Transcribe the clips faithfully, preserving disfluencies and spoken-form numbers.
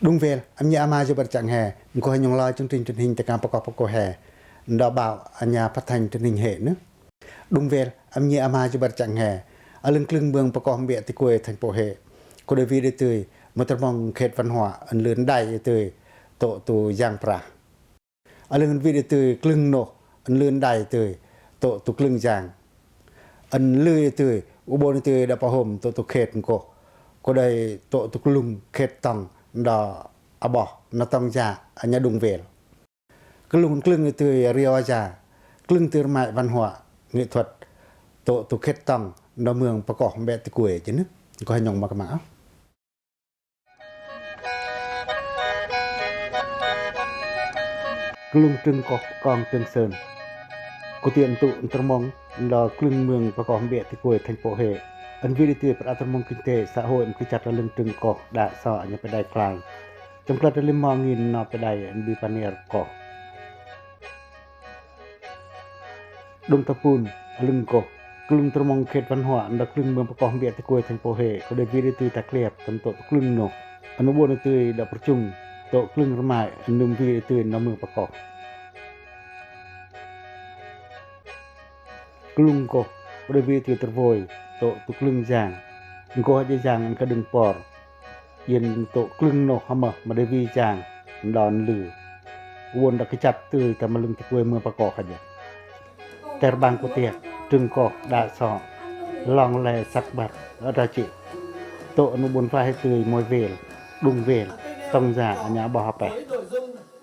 Đung Vel, a mi ama Jubert Chang He, ngkoh he nhong loi chương trình truyền hình Tecang Pakoh Pakoh He, ndao ƀao a nhà phát thanh truyền hình He nư. Đung Vel, a mi ama Jubert Chang He, a lưng klâng mương Pakoh Mbia Tikuai thành phố He, cô Davi Đê Tưi, mâu tơrmong khet văn hóa, ăn lưn đai Đê Tưi, tŏ tu yang prah. A lưng ân wi Đê Tưi klâng noh, ân lưn đai Đê Tưi, tŏ tu klâng yang. Ân lưn Đê Tưi, u bôn Đê Tưi đa pahôm tŏ tu khet ngkoh. Cô Đê tŏ tu klung khet tŏng, nđa a ƀoh, nđa tŏng ya, a nhà Đung Vel. Klung, klâng Đê Tưi ri o ya, klâng tưr mai văn hóa, nghệ thuật, tŏ tu khet tŏng, nđa mương Pakoh Mbia Tikuai, jêng nư, ngkoh he nhong ma kơma. Klung Trưng Koh, Kon Trưng Sơn. Cô Tiên tŭ tơrmong, nđa klâng mương Pakoh Mbia Tikuai thành phố He. Ân wi Đê Tưi prat tơrmong kinh tế, xã hội, mâu kĭ chăt a lưng Trưng Koh, đa so a nhà Pê Đai Klai. Trong klăt a lăm mo ngin no Pê Đai, ân bi panier koh. Đung Tapun, a lưng koh, klung tơrmong khet văn hóa, nđa klâng mương Pakoh Mbia Tikuai thành phố He, cô Đê wi Đê Tưi ta kliep, tâm tŏ tu klâng noh. Ân u bôn Đê Tưi đa pơchung, tŏ klâng rmai, ân wi Đê Tưi nđa mương Pakoh. Klung koh, cô Đê wi Đê Tưi tơrvôi, tŏ tu klâng yang. Ngkoh a jang ân ka đưng por. Ân tŏ klâng noh hăm mơ, ma Đê wi yang, nđa ân lưn. U bôn đa kĭ chăt tưi tâm a lưng Tikuai mương Pakoh aja. Tơr bang kutiek, Trưng Koh, đa so. Lon le săk băt, ơ đa chĭ. Tŏ ân u bôn vai Đê Tưi môi vel, Đung Vel, tŏng ya, a nhà ƀoh a peh.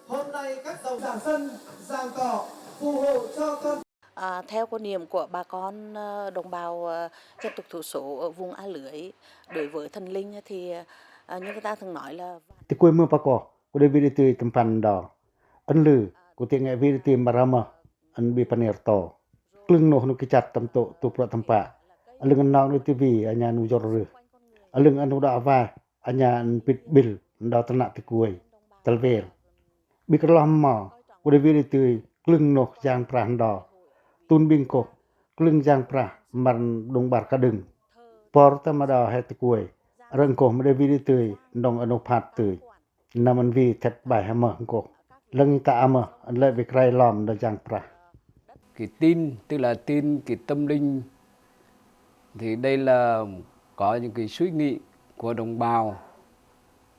Hôm nay các dòng giang sân, giang cỏ phù hộ cho con. À, theo quan niệm của bà con, ờ, đồng bào, ờ, dân tộc thiểu số ở vùng A Lưới, đối với thần linh thì, ờ, như người ta thường nói là Tikuai mương Pakoh, cô Đê wi Đê Tưi tơmpăn đo. Ân lưn, kutiek ngă wi Đê Tưi mara mơ, ân bi panier to. Klâng noh ân kĭ chăt tâm tŏ tu prăk tơmpă. A lưng ân nong Đê Tưi wi, a nhà ân u jor rưh. A lưng ân u đa vai, a nhà ân pit bil, nđa tơnă Tikuai, tăl vel. Bi kơlom mo, cô Đê wi Đê Tưi, klâng noh yang prah nđa. Tun bĭ ngkoh, klâng yang prah, măn đung ƀar ka đưng. Por ta ma đa he Tikuai, rơ̆ng koh ma Đê wi Đê Tưi, nđong ân u phat tưi. Năm ân wi thet bai hăm mơ ngkoh. Lăng ta a mơ, ân lĕ wi krai lom nđa yang prah. Cái tin, tức là tin cái tâm linh, thì đây là có những cái suy nghĩ của đồng bào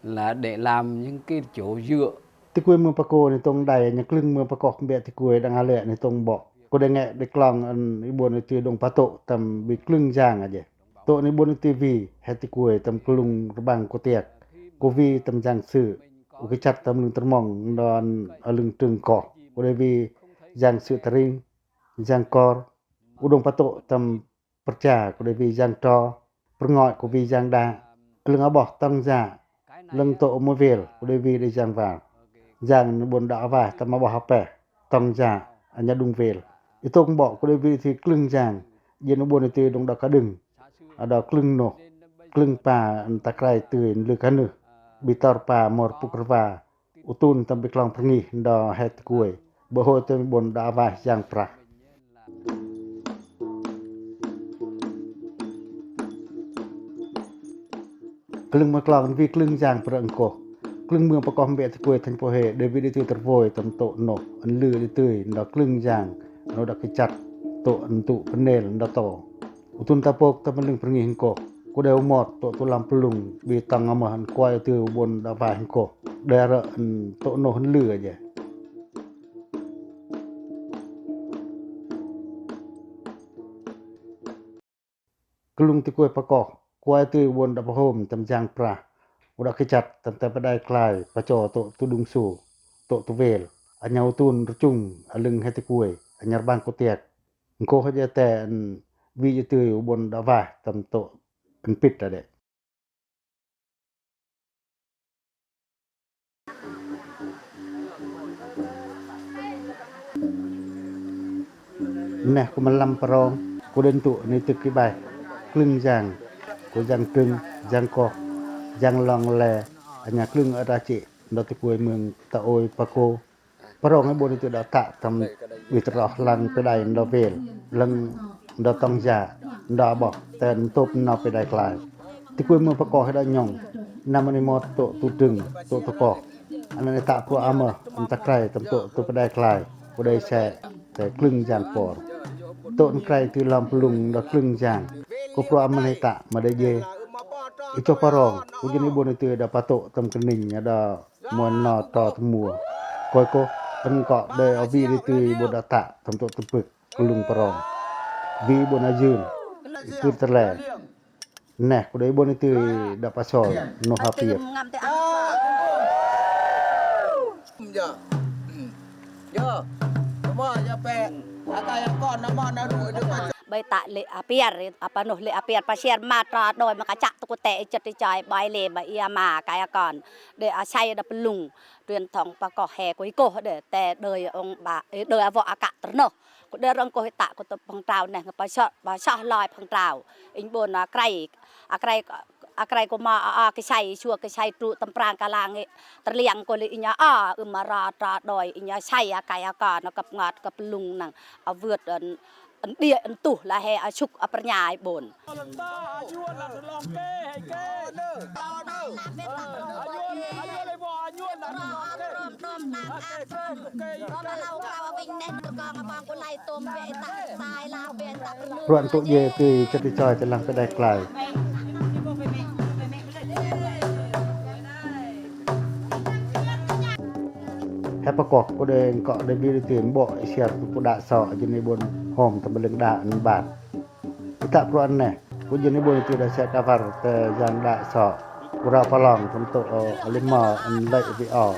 là để làm những cái chỗ dựa. Tikuai mương Pakoh ni tông đai, a nhà klâng mương Pakoh Mbia Tikuai đang a lĕ ni tông bok. Cô đe ngă đe klong ân i bôn Đê Tưi đung patô tâm bi klâng yang aja. Tŏ ni bôn Đê Tưi wi, he Tikuai tâm klung rbang kutiek. Cô wi tâm yang sư, u kĭ chăt tâm lưng tơrmong, nđa a lưng Trưng Koh. Cô đe wi yang sư tơring, yang kor. U đung patô tâm pơrcha, cô đe wi yang tro. Pơrngoi, cô wi yang đa. Lưng a boh tŏng ya. Lưng tŏ môi vel, cô đe wi đe yang val. Yang ni bôn đa a vai tâm a boh a peh. Tŏng ya, a nhà đung vel. I tông bok, cô đe wi Đê Tưi klâng yang. Jên u bôn Đê Tưi đung đa ka đưng. A đa klâng noh. Klâng pa, ân ta krai tưi, ân lưn ka nưh. Bi tor pa, mor pŭk rva. U tun tâm bi klong pơrngih, nđa he Tikuai. Bơ hôi tâm bôn đa a vai yang prah. Klâng mơ klong ân wi klâng yang prah ngkoh. Klâng mương Pakoh Mbia Tikuai thành phố He, đe wi Đê Tưi tơrvôi tâm tŏ noh, ân lưn Đê Tưi, nđa klâng yang, nđa đa kĭ chăt, tŏ ân tŭ pơnel, nđa to. U tun ta pok tâm lưng pơrngih ngkoh. Cô đe u mot tŏ tu lam pơlung, bi tŏng a mơ ân kuai tưi u bôn đa vai ngkoh. Đe rơ̆ ân tŏ noh ân lưn aja. Klung Tikuai Pakoh, kuai tưi u bôn đa pơhôm tâm yang prah. U đa kĭ chăt tâm ta Pê Đai Klai, pacho tŏ tu đung su, tŏ tu vel. A nhà u tun rơchung, a lưng he Tikuai, a nhà rbang kutiek. Ngkoh aja te ân wi Đê Tưi u bôn đa vai tâm tŏ ân pit a đe. Neh, cô mân lăm pơrong, cô đen tŭ ni tơk ki bai. Klâng yang, cô yang Trưng, yang Koh, yang Long Le, a nhà klâng a đa chĭ, nđa Tikuai mương ta ôi Pakoh. Pơrong i bôn Đê Tưi đa tă tâm bi tơrah lăng Pê Đai nđa vel, lăng nđa tŏng ya, nđa a boh, ten tŭp nau Pê Đai Klai. Tikuai mương Pakoh he đa nhŏng. Nam ani mot toh tu dâng, toh tu koh. Anan ita pruan ma, anta krai, tam toh tu padai klai, padai se, te klâng jang por. Toh nkrai tu lom plung da klâng jang. Ko pruan ma ita, ma da je. Ito parong, ko jini bon itu da patoh, tam kening, da mon no to temua. Koi ko, pengko, da abi itu bon da ta, tam toh tepek. Klung parong. Bi bon ajun. Kir terle. Neh, ko dei bon itu da pasol. Noh apir. Bai ta le apir, apa noh le apir, pasiar ma tra doi ma kacak tu kute icet icai bai le ba ia ma kaya kon. De asai da pelung. Tuan tong pakoh he ko ikoh de te doi ong ba, eh, doi avo aka ternoh. Ko dei rong ko hita ko to pengtrau neh nge pasah, pasah lai pengtrau. Ing bon akrai, akrai, akrai ko ma a, a, kisai, sua kisai tu temprang kalang i. Terliang ko li inya a, um ara tra doi inya sai akai aka na kep ngat kep lung nang. Awet en, en dia entuh la he asuk apernyai bon. Pruan tu ye ti ceti coi ti lang pedai klai. He pakok ko de ngko de biri ti mbo isiar tu kuda so jini bon hom tembeling da en bat. Ita pruan neh, ko jini bon itu da sia kavar te jang da so. Ura palong tentu, eh, lima en lai bi o.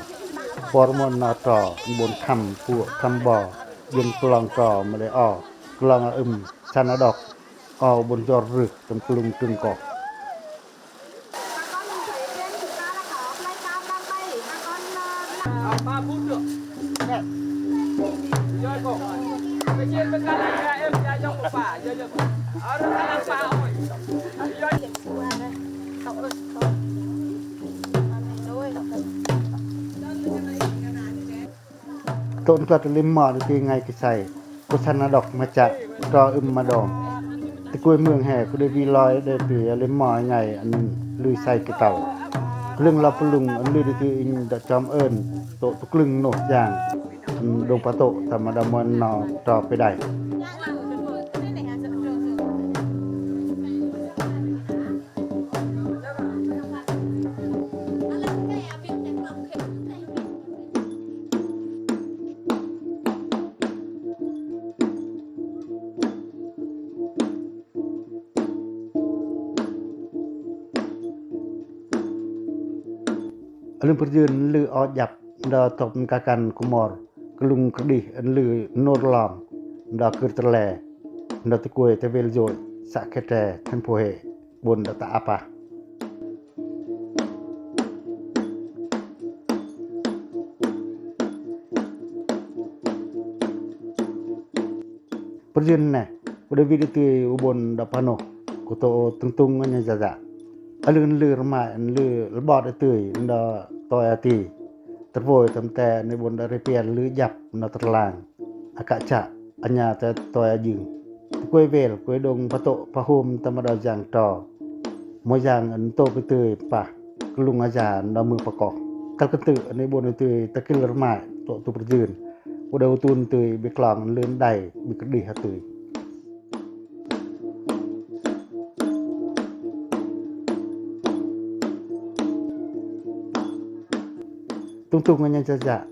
Por mon no to, bon kham, pu kham bo, jin kelong to, mele o. Kelong a um, sana dok. O, bon jor ruh, tem kelung tengko. Tun tua te lima di ti ngai kisai. Ko sana dok macha, ko to um madong. Ti kue meng he, ko de bi loi de ti lima ngai en lui sai ki tau. Kelung la pelung en lui di ti ing da chom en, to tu kelung noh jang. En dong pato, tama da mon no to pedai. Alun perjun lu o jap, nda top nkakan kumor, kelung kerdih en lu nur long, nda ker terle, nda tekue tebel joi, sak kete, tempohe. Bun da ta apa. Perjun neh, ko de bidi ti ubun da panoh, ko to tengtung nya jaja. Alun lu remai, lu lebot itu, nda toi ati. Tervoi temte ni bun da repair lu jap, nda terlang. Aka cha, anya te toi ajung. Kue bel, kue dong pato pahum tama da jang to. Mo jang en to pitui pah, kelung aja nda mu pakoh. Kal kentu, ni bun itu takil remai, to tu perjun. Uda utun tui, biklong lun dai, bikerdih atui. Tungtung anya jaja.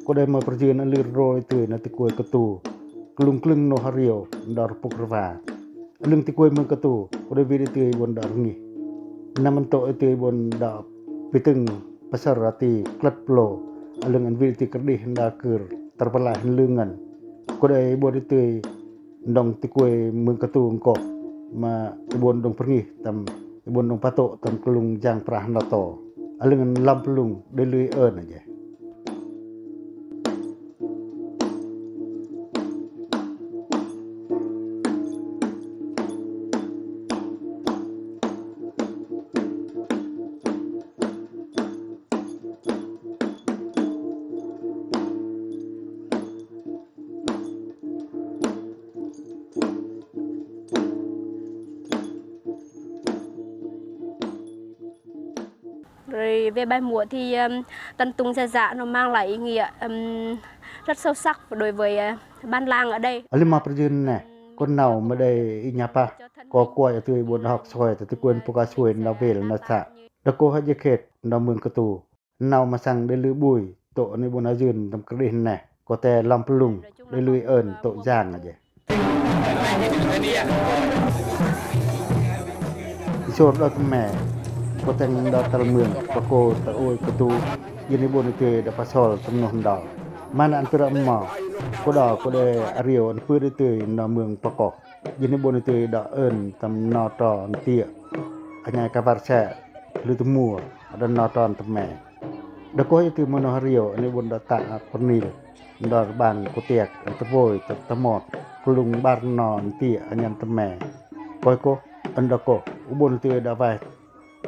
Ko dei ma perjun en lu ro itu na ti kue ketu. Kelung kelung noh ario, nda rupuk reva. Alung ti kue meng ketu, ko dei bidi ti bun da rengih. Na mento itu bun da piteng pasar ati klet pelo. Alung en bidi ti kerdih nda ker, terbelah en lengan. Ko dei bun itu Ndong ti kue mengketu ngko, ma ibon ndong perngih tam, ibon ndong patok tam kelung jang prah ndato. Alengen lam pelung de lui en aja. Về bài múa thì, ừm, tần tùng dân dã nó mang lại ý nghĩa, ừm, rất sâu sắc đối với, ờ, bản làng ở đây. A lưm mo pyrjư neh, kon nau ma đei i ñapa, ko kuai a tui bun hok soi, ta tui kuai paka soi nau vel nau sa. Đa ko ha jeket nau mưng ketu. Nau ma sang đei lư bui, tŏ ni bun a jưn tâm kri neh. Ko te lom plung, đei lư i ơn tŏ jang a je. Isor đoi tme, ko teng đoi tal mưng, pako ta ôi ketu, jini bun i tui đa pasol tâm noh ndol. Mana an pira mo, ko đa ko đe ariu an pui di tui nau mưng pako. Jini bun i tui đa ơn tâm no tro ntia. Anyai kavar se, lư tmua, đa no tro ntme. Đa ko i tui mono hariu, ani bun đa ta pernil. Ndor bang kutiak, ntevoi, ta tamot. Klung bar no ntia, anyan tme. Koi ko, anda ko, ubun i tui đa vai.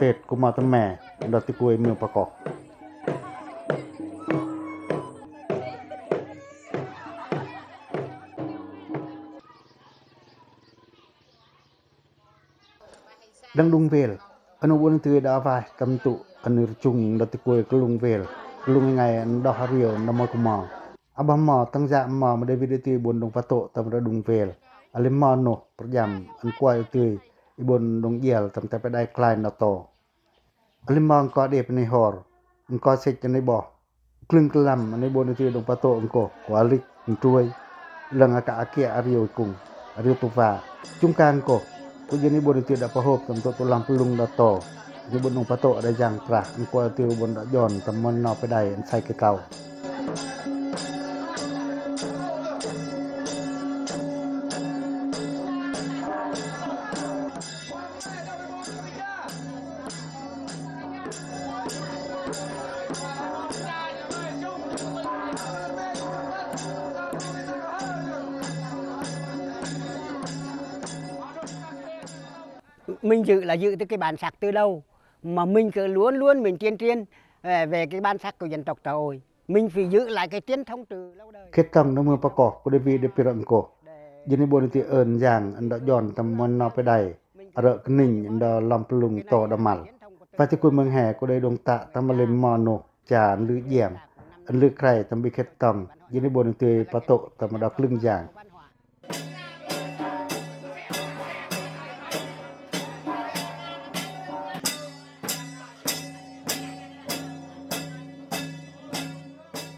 Tet kuma tme, anda ti kui mưng pako. Đăng đung vel, anu bun i tui đa vai tâm tŭ, anu rchung đa ti kui klung vel, klung ngai anu đa hariu anu mo kuma. Aba mo, tang ja mo, ma David i tui bun đung patŭ tâm đa đung vel. A lưm mo noh, pyrjam, an kuai i tui, i bun đung jial tâm te pedai klai no to. A lưm mo ngko di penihor, ngko sik ani bo. Klung klam, ani bun i tui đung patŭ ngko, ko alik, ntrui. Lăng aka akia ariu kung, ariu tuva. Chungkang ko, ko jini bun i tui đa pahop, tâm tŭ tulang plung đa to. Ani bun đung patŭ đa jang prah, ngko i tui bun đa jon, tâm mon no pedai, an sai kitau. Mình giữ là giữ tới cái bản sắc từ lâu, mà mình cứ luôn luôn mình tuyên truyền, ờ, về cái bản sắc của dân tộc ta ôi. Mình phải giữ lại cái truyền thống từ lâu đời. Khet tong nau mưng pako, ko đe wi đe pira ngko. Jini bun i tui ơn jang, anda jon tâm mon no pedai. Ară kning, anda lom plung to đa mal. Pati kui mưng he, ko đe đung ta, tâm a lưm mo noh, cha, an lư jiam. An lư krai, tâm bi khet tong. Jini bun i tui patŭ, tâm đa klung jang.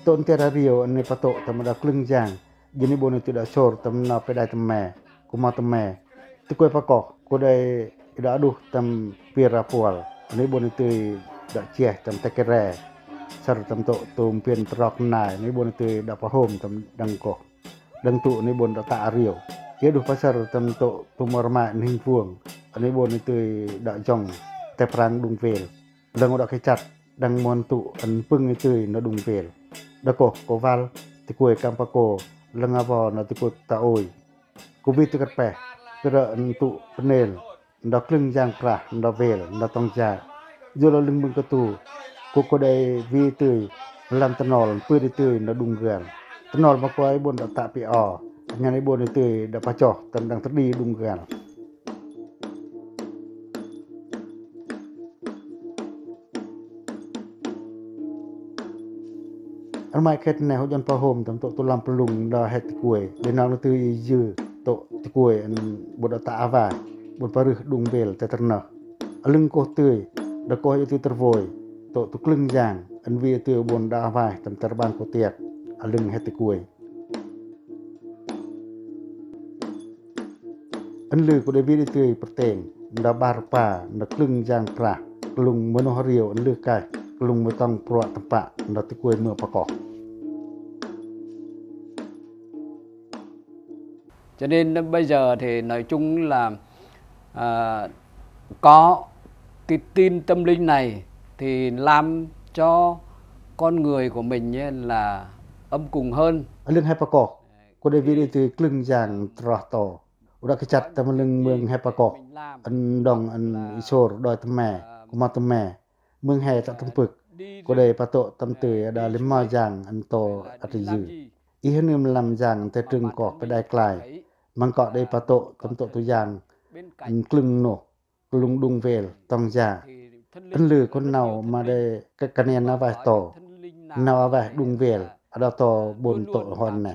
Tŏ nter ariu, ani patŭ, tâm đa klung jang. Jini bun i tui đa sor, tâm no pedai tme, kuma tme. Ti kui pako, ko đe i đa aduh, tâm pira pual. Ani bun i tui đa chieh, tâm tekere. Sar tâm tŭ, tum pin trok nai, ani bun i tui đa pahom, tâm đăng ko. Đăng tŭ ni bun đa ta ariu. Ki aduh pasar tâm tŭ tumor mai nihing vuong. Ani bun i tui đa jong te prang đung vel. Lăng u đa kichat, đăng mon tŭ, an pưng i tui na đung vel. Đa ko, ko wal, ti kui kam pako, lăng a wo na ti kui ta ôi. Ko wi ti kyrpeh, kira an tŭ penel. Nda klâng jang prah, nda wel, nda tong ja. Yua la lưng mưng katu, ku ko dei wi tui, lam tnol, pui di tui, nda đung gal. Tnol ma ko ai bun da ta pi o. Ngan ai bun di tui, da pachoh, tâm dang tât di đung gal. Armai khet ne ho jon pahom tâm tŭ tulang plung da het ti kuai. Di nang tui i yư tŭ ti kuai an bun da ta awai. Bun parih đung wel te ternah. A lưng koh tui, da koh i tui tervoi. Tŭ tu klâng jang, an wi tui bun da awai, tâm terbang ko tiak. A lưng het ti kuai. An lư ko dei wi di tui pyrteng, nda bar pa, nda klâng jang prah, klung mâno hariu, an lư kai, klung mâtong pruak tâmpa, nda ti kuai mơ pakoh. Cho nên bây giờ thì nói chung là, à, có cái tin tâm linh này thì làm cho con người của mình ấy là ấm cúng hơn. A lưng hai pakoh, ko dei wi di tui klâng jang trah to. U da kichat tâm a lưng mưng hai pakoh, an dong an isor doi tme, kuma tme, mưng hai ta tâmpâk, ko dei patŭ tâm tui a da lima jang an to a ti yư. I hơnưm lam jang an te trưng koh pe dai klai, măng koh dei patŭ tâm tŭ tu jang, an klâng noh, klung đung wel, tong ja. Ân lư kon nau ma đei ka-, kanen a vaih to, nau a vaih đung wel, a đa to bôn tŏ hon ne.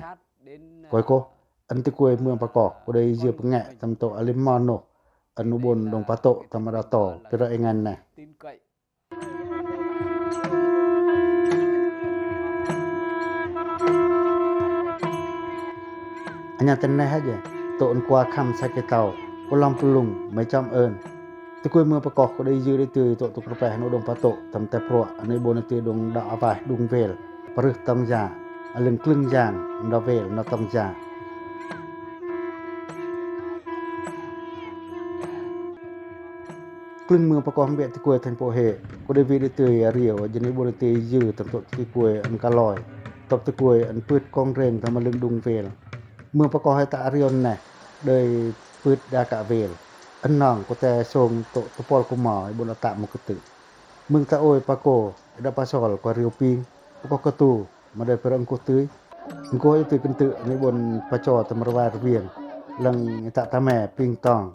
Koi kô, ân tikuai mương Pakoh, kô đei iyư pơngaih tâm tŏ a lim mo noh, ân u bôn đong patŏ tâm a đa to, pira ingen ne. Anya têh neh aja, tŏ ân kua khăm sa ki tau, kô lom pơlŭng, mei chom ơn. Tikuai mương Pakoh kô đei iyư đei tui tŏ tŭk rpeh ân u đong patŏ tâm tep ruă, ân i bôn đei tui đong đă a vaih đung wel, parưh tong ya, a lưng klưng yang, ndo wel, ndo tong ya. Klưng mương Pakoh ƀiă tikuai thành phố Huế, kô đei vĭ đei tui a riu, jêh ân i bôn đei tui iyư tâm tŏ tikuai ân kaloi, tŏp tikuai ân pưt kông rêng tâm a lưng đung wel. Mương Pakoh ita a riu neh, đei pưt đa ka wel. Ân nong kô te sông tŏ tơpol kô mo, i bôn đa tă mŭk kơtư̆. Mương Tao Ôi Pakoh, i đa pasol kua riu Ping, Pakoh Katu, ma đei pơrơ̆k ân kôh tui. Ân kôh i tui kơntư̆, ân i bôn pacho tâm rvai rviêng, lăng i tă tame Ping Tong,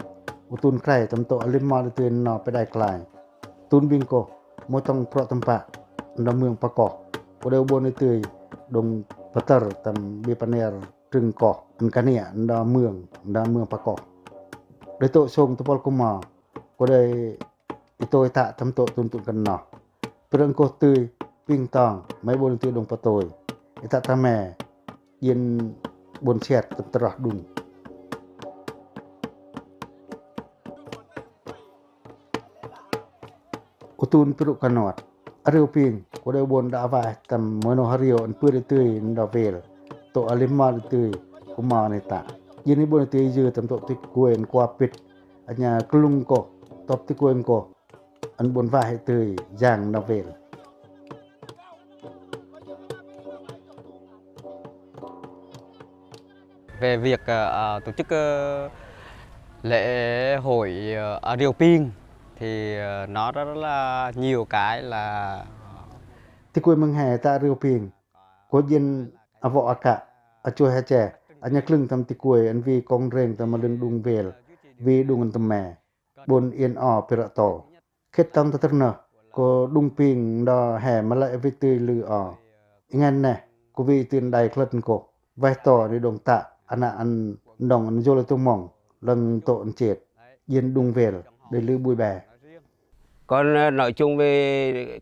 u tun krai tâm tŏ a lim mo đei tui no pe đai klai. Tun bing kôh, mâu tŏng prŏ tâm pă, ndo mương Pakoh, kô đei u bôn đei tui đong pơtăr tâm bi paner trưng koh, ân kania, ndo mương, ndo mương Pakoh. Đei tŏ sông tơpol kô mo, kô đei i tôi tă tâm tŏ tun tŭn kăn noh. Pơrơ̆k ân kôh tui, Ping Tong, mei bôn tui đong pơtôi. I tă tame, yên bôn siat tâm tơroh đung. U tun pơrŭ kăn nuăt. A riu Ping, kô đei bôn đă a vaih tâm mơnuih a riu ân pưt đei tui ndo wel. Tŏ a lim mo đei tui, kô mo ni tă. Yên i bôn đei tui iyư tâm tŏ tikuai ân kua pit. Anya klŭng kôh, tŏp tikuai kôh. Ân bôn vaih tui yang ndo wel. Về việc, ờ, ờ, tổ chức, ờ, lễ hội, ờ, ở Riu Ping thì, ờ, nó rất là nhiều cái là Tikuai mơ̆ng he tă Riu Ping. Kô jên a vŏ a kă, a chuai a che, a ña klưng tâm tikuai, ân vĭ kông rêng tâm a lưng đung wel, vĭ đung ân tơme. Bôn yên o pơrơ̆k to. Khĭt tŏng ta tơrnơh, kô đung Ping ndo he ma lăi vĭ tui lư o. Ingen neh, kô vĭ tui ân đai klăt kô. Vaih to ni đong tă, ana ân đong ân yôl tu mông, lăng tŏ ân chet. Yên đung wel, đei lư bui be. Còn, ờ, nói chung về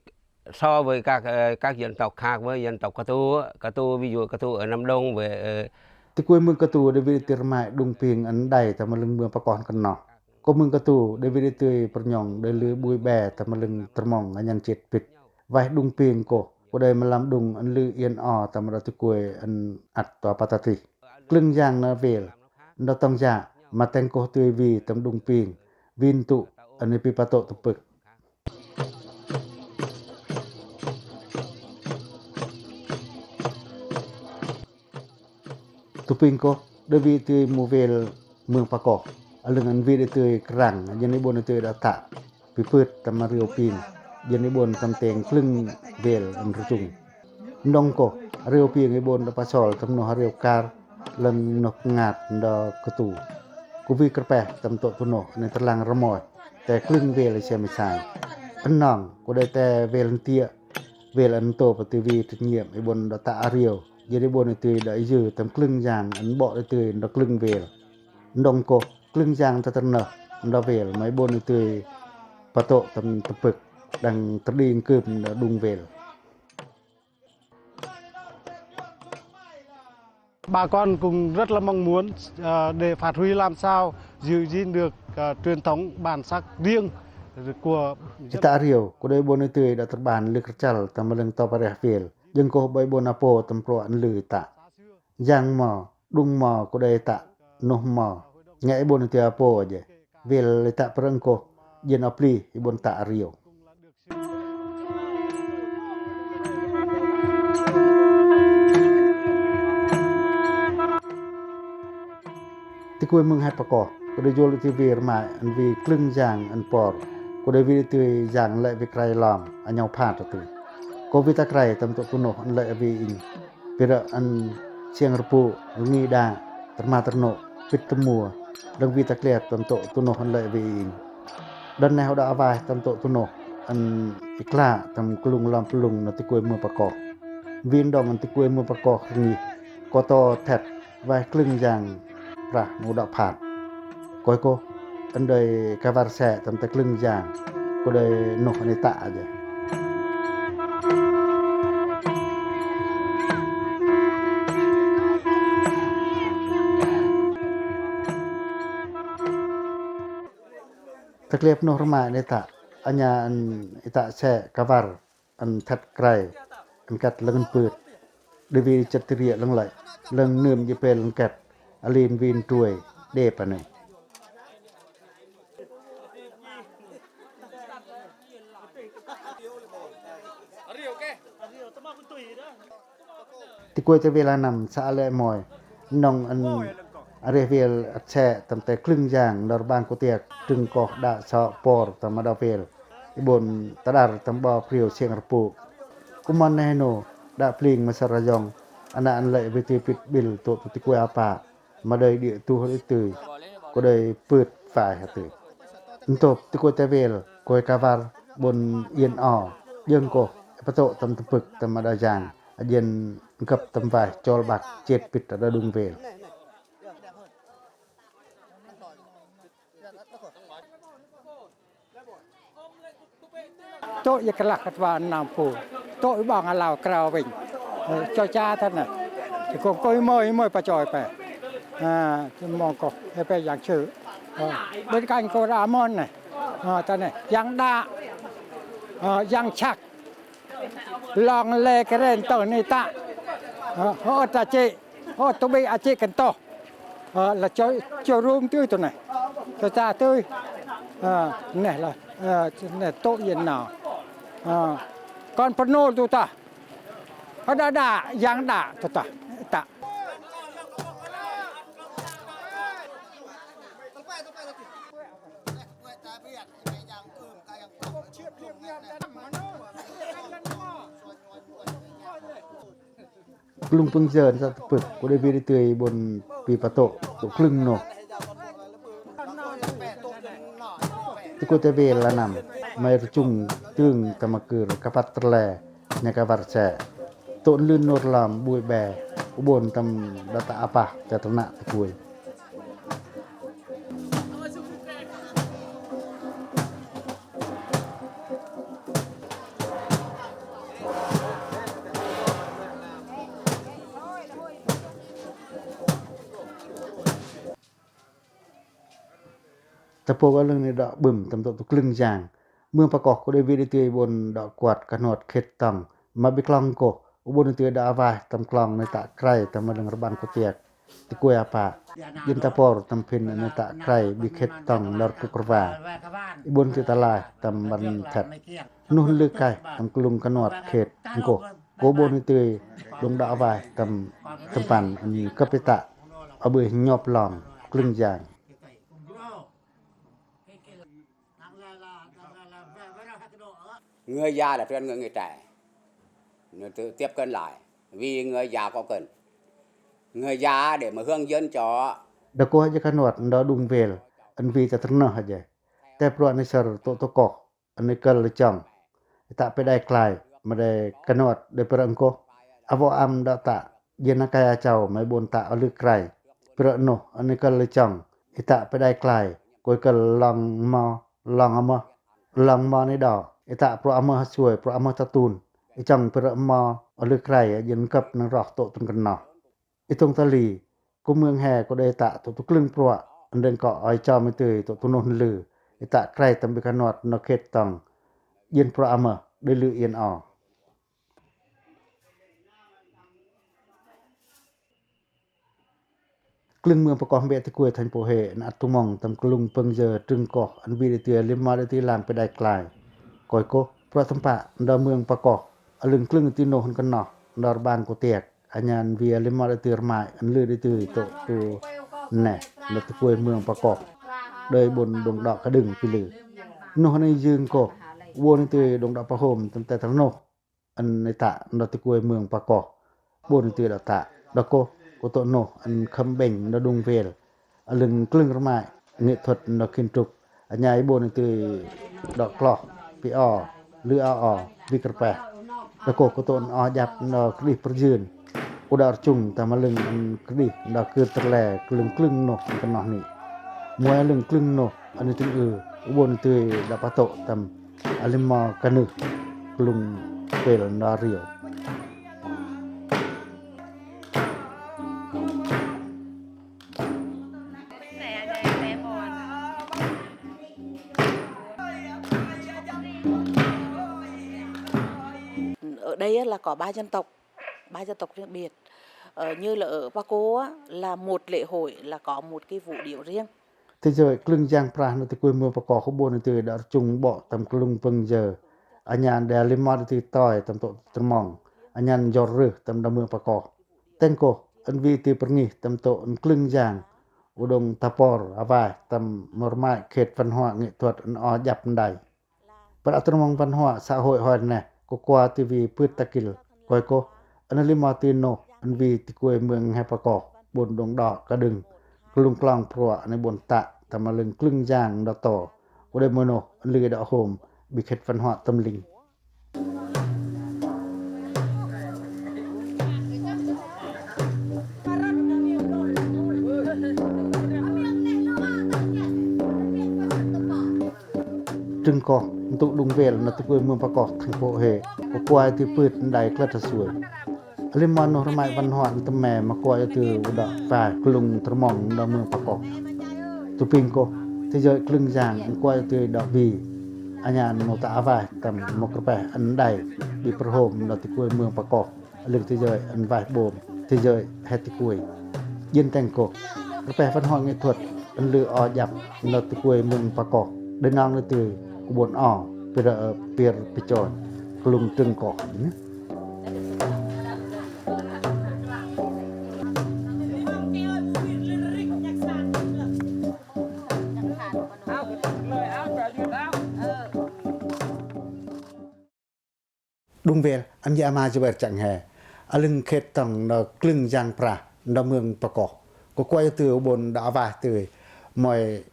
so với các, ờ, các dân tộc khác với dân tộc Cơ Tu, Cơ Tu, ví dụ Cơ Tu ở Nam Đông với, ờ, Tikuai mưng Cơ Tu đei vĭ tui rmai đung Ping ân đai tâm a lưng mưng Pakon kăn noh. Kô mưng Cơ Tu đei vĭ tui pơrñong đei lư bui be tâm a lưng tơrmong a ñăn chet pit. Vaih đung Ping kô, kô đei mơlam đung ân lư yên o tâm a đa tikuai ân ăt tua pata tih. Klưng yang na wel, ndo tong ya, ma teng kô tui vĭ tâm đung Ping, vĭn tŭ, ân pi patŭ tŭ pơk. Tŭ Ping kô, đei vĭ tui mu wel mưng Pakon. A lưng ân vĭ đei tui krang, jên i bôn đei tui đa tă. Pi pưt tâm a Riu Ping, jên i bôn tâm teng klưng wel ân rchŭng. Ndong kô, a Riu Ping i bôn đa pasol tâm noh a riu kar, lăng noh ngat ndo Cơ Tu. Kô vĭ kơpeh tâm tŏ tŭ noh, ân tơlang rmoi. Te klưng wel i sem i sai. Ân nong, kô đei te wel ân tiĕ, wel ân tô pơtui vĭ trách nhiệm i bôn đa tă a riu. Jên i bôn đei tui đa i yư tâm klưng yang ân bok đei tui ndo klưng wel. Ndong kô, klưng yang ta tơrnơh, ndo wel, ma i bôn đei tui patŭ tâm tŭ pơk, đang tơđing kưp ndo đung wel. Bà con cũng rất là mong muốn, ờ, để phát huy làm sao giữ gìn được, ờ, truyền thống bản sắc riêng của dân tộc. I tă a riu, kô đei bôn đei tui đa tơrban lư kơchăl tâm a lưng tŏ pareh wel. Jên kô boi bôn apo tâm prua ân lư i tă. Yang mo, đung mo kô đei tă, noh mo. Ngă i bôn đei tui apo aja. Wel i tă pơrơ̆k kô, jên o pli i bôn tă a riu. Tikuai mưng hai Pakon, kô đei yôl tui vĭ rmai, ân vĭ klưng yang ân por, kô đei vĭ tui yang lăi vĭ krai lom, a ñau phat tui. Kô vĭ ta krai tâm tŏ tŭ noh ân lăi vĭ inh. Pira ân siăng rpu, rngi đa, tơrma tơrnô, pit tơmua, lăng vĭ ta kliat tâm tŏ tŭ noh ân lăi vĭ inh. Đon neh u đa a vaih tâm tŏ tŭ noh, ăn i kla tâm klung lom plung nau tikuai Mương Pakoh. Vin đŏng ăn tikuai Mương Pakoh rngih, koto thet vaih klâng yang prah nau đă phat. Koi koh ăn đei kavar se tâm ta klâng yang, koi đei noh ăn i ta aja. Ta kliep noh rmai ăn i ta, anya ăn i ta se kavar ăn thet krai, ăn kat lăng pưt. Đe vin chet tiri lăng lai, lăng nơm ji pel lăng kat, alin vin tuai, đe pane. Tikuai ta wel anăm sa lĕ moi, nong ăn areh wel ăt se tâm ta klâng yang nor bang kutiek, trưng koh đă soh por tâm mă đa wel. I bôn ta đar tâm bo priu siêng rpu. Kumon ne hên nô, đă pling ma sa rayong, ana ăn lĕ wei tui pit bil tŏ tu tikuai apa, ma đei đia tu hơ đi tui, koi đei pưt vai hơ tui. Ntop tikuai ta wel, koi kavar, bôn iên o, jơng koh, e pătô tâm tơpưk tâm mă đa yang, a jên nkăp tâm vai, chol băk, chet pit a đa đung wel. Tŏ i klah kăt wa năm pul. Tŏ i bang a lau krao weng. Ơ, choi cha than nè. Ti kong koi moi moi pa choi pe. A, ti mong koh. E pe yang chư. Ơ, bên cạnh koh đa mon nè. Ơ, than nè. Yang đa. Ơ, yang chak. Long le kren tơ ni ta. Ơ, hơ ta chi. Ơ, tui bi a chi kăn tŏ. Ơ, la choi, choi rum tui tui nè. Choi ta tui. Ơ, nè la, ơ, nè tŏ yên nâu. Ơ, kon pơnul tui ta. Ơ, đa đa, yang đa tui ta. Ta. Klŭng pâng yơn sa tơpơ̆k, koi đei wih đei tui bôn pi pătô, tŏ klâng noh. Tikuai ta wel anăm, mai rchŭng tưng tâm akŭr kapat tơle, nha kavar se. Tŏ nlưn nor lăm bui be, u bôn tâm đa ta apah, ta tơnă tikuai. Ta pô gua lưng ni đă bưm tâm tŏ tŭ klâng yang. Mương Pakoh koi đei wih đei tui bôn đă kuăt kanuăt khet tŏng. Ma bi klong koh, u bôn đei tui đă awaih tâm klong ni ta krai tâm ma lưng rbăn kutiek. Tikuai apa, jên ta por tâm phin ni ta krai bi khet tŏng nor kuk rwa. I bôn tui ta lai tâm măn thet. Nuh lư kaih tâm klŭng kanuăt khet ngkoh. Koi bôn đei tui đŭng đă awaih tâm, tâm păn ăn kơp i ta. A bưi nhop lon, klâng yang. Người già là truyền người, người trẻ. Nó tự tiếp cận lại. Vì người già có cần. Người già để mà hướng dẫn cho. Đa koh ja kanuăt ndơ đŭng wel, ăn wih ta tơrnơh ja. Te pruă ni sơr tŏ tŏ koh, ăn i kơl i chong. I ta păi đai klai, ma đai kanuăt đei pơrơ̆ ngkoh. A wŏ am đă ta, jên a kai a chau, ma i bôn ta a lư krai. Pơrơ̆ noh, ăn i kơl i chong. I ta păi đai klai, koi kơl long mo, long a mơh. Long mo ni đo, i ta pruă a mơh a suai, pruă a mơh ta tun. I chong pơrơ̆ mo, a lư krai, a jên kơp nâng roh tŏ tŭng kơno. I tông ta li, kŭm mương he koi đei ta tŏ tŭ klâng pruă, ăn đeng kŏ oi chom i tui tŏ tŭ noh nlư, i ta krai tâm bi kanuăt nô khet tŏng, jên pruă a mơh, đei lư yên o. Klâng mương Pakoh Mbe Tikuai thành phố Huế, ăn ăt tumong tâm klŭng pâng yơ trưng koh, ăn wih đei tui lim mo đei tui lang păi đai klai. Koi koh, pruă tâm pă, ndơ mương Pakoh, a lưng klâng tui noh hăn kơnoh, ndơ rbăn kutiek. Anhan wih a lim mo đei tui rmai, ăn lư đei tui tŏ tŭ neh, ndơ tikuai mương Pakoh. Đei bôn đŭng đă kađưng pi lư. Noh ăn i jưng koh, bôn đei tui đŭng đă pahôm tâm te tơl noh. Ăn i ta ndơ tikuai mương Pakoh. Bôn đei tui đă ta. Đa koh, koi tŏ noh, ăn khâm bêng ndơ đŭng wel. A lưng klâng rmai, nghệ thuật ndơ kin truk. Anhan i bôn đei tui đă kloh, pi o. Lư o o bi kърpeh. Đa kô kơ tŏ ân o djăp ân o kơdih pơjơn. U đă rchŭng tâm a lưng ân kơdih ân o kưt tơle klâng klâng noh kơnoh ni. Mui a lưng klâng noh ân tĭng ư, u bôn tui đă pătŏ tâm a limo kanưh klâng pel ân o riu. Ở đây á, là có ba dân tộc, ba dân tộc riêng biệt. Ờ, như là ở Paco á, là một lễ hội là có một cái vũ điệu riêng. Tơjơi klâng jang prah ân tikuê mương Paco, u bôn tui đă rchŭng ƀô̆ tâm klâng pâng jơ. Anhan đe limo tui toi tâm tŏ tơmong. Anhan jor rơh tâm đa mương Paco. Teng kôh, ân vĭ tui pơrngih tâm tŏ ân klâng jang, u đŏng ta por a vaih tâm mơ rmai khet văn hoạ nghệ thuật ân o djăp ân đai. Păt a tơmong văn hoạ xã hội hoi neh, kơ kuai tui vĭ pưt ta kil, koi kôh, ân limo tui noh, ân vĭ tikuê mương he Paco, bôn đŏng đŏ ka đưng, klŭng klong pruă ân bôn tă tâm a lưng klâng jang đa to, u đe mơ noh, ân lư đă hôm, bi khet văn hoạ tâm linh. Trưng kôh, ân tŭ đung vel ân tikuê mương Paco, thành phố Huế, kơ kuai tui pưt ân đai klăt hơsuai. A limo noh rmai văn hoạ ân tơme ma kuai tui u đă vaih klŭng tơmong ân đa mương Paco. Tŭ pinh kôh, tơjơi klâng jang ân kuai tui đă vĭ. Anhan noh ta a vaih tâm mơ kơpeh ân đai, bi pơrhôm ân đa tikuê mương Paco. Lưng tơjơi ân vaih bôm, tơjơi he tikuê. Jên teng kôh, kơpeh văn hoạ nghệ thuật ân lư o djăp ân đa tikuê mương Paco. Đe nong ân tui kơ bôn o, pir, pir pơchoi, klŭng trưng kôh. Đung vel, ăm ye ama jơ ƀer chăng he. A lưng khet tong đa klâng jang prah đa mương Paco. Kơ kuai tui u bôn đa a vaih tui môi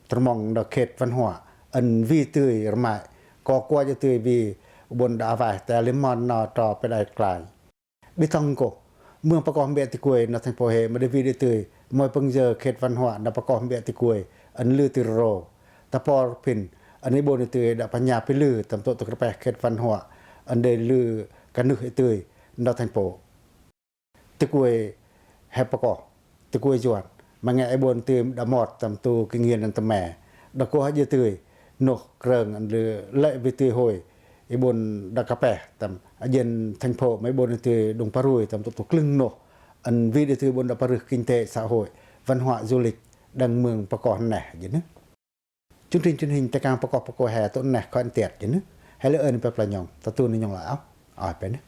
tơmong đa khet văn hoạ, ân vĭ tui rmai. Kơ kuai tui vĭ u bôn đa a vaih tui a limo noh trô pe đai klai. Ƀư tong kôh, mương Paco ƀiă tikuê ân đa thành phố Huế, ma đe vĭ đe tui môi pâng jơ khet văn hoạ đa Paco ƀiă tikuê, ân lư tui rô. Ta por phin, ân i bôn i tui đa pă nha pi lư tâm tŏ tui kơpeh khet văn hoạ, ân đe lư kanưh i tui ân đa thành phố. Tikuê he Paco, tikuê Yuan, ma ngeh i bôn tui đa mot tâm tŭ kinh hiên ân tơme. Đa kôh hă jư tui, noh krơng ân lư lĕ vĭ tui hôi, i bôn đa kơpeh tâm a jên thành phố ma i bôn i tui đung parui tâm tŭ tui klâng noh. Ân vĭ đe tui bôn đa parui kinh tế xã hội, văn hoạ du lịch, đăng mương Paco neh, jên. Chương trình truyền hình Tây Cang Paco Paco he tŏ neh kho ân tiat, jên. He lơ ơn pe pla nhong, ta tu ni nhong la au. Oi pe neh.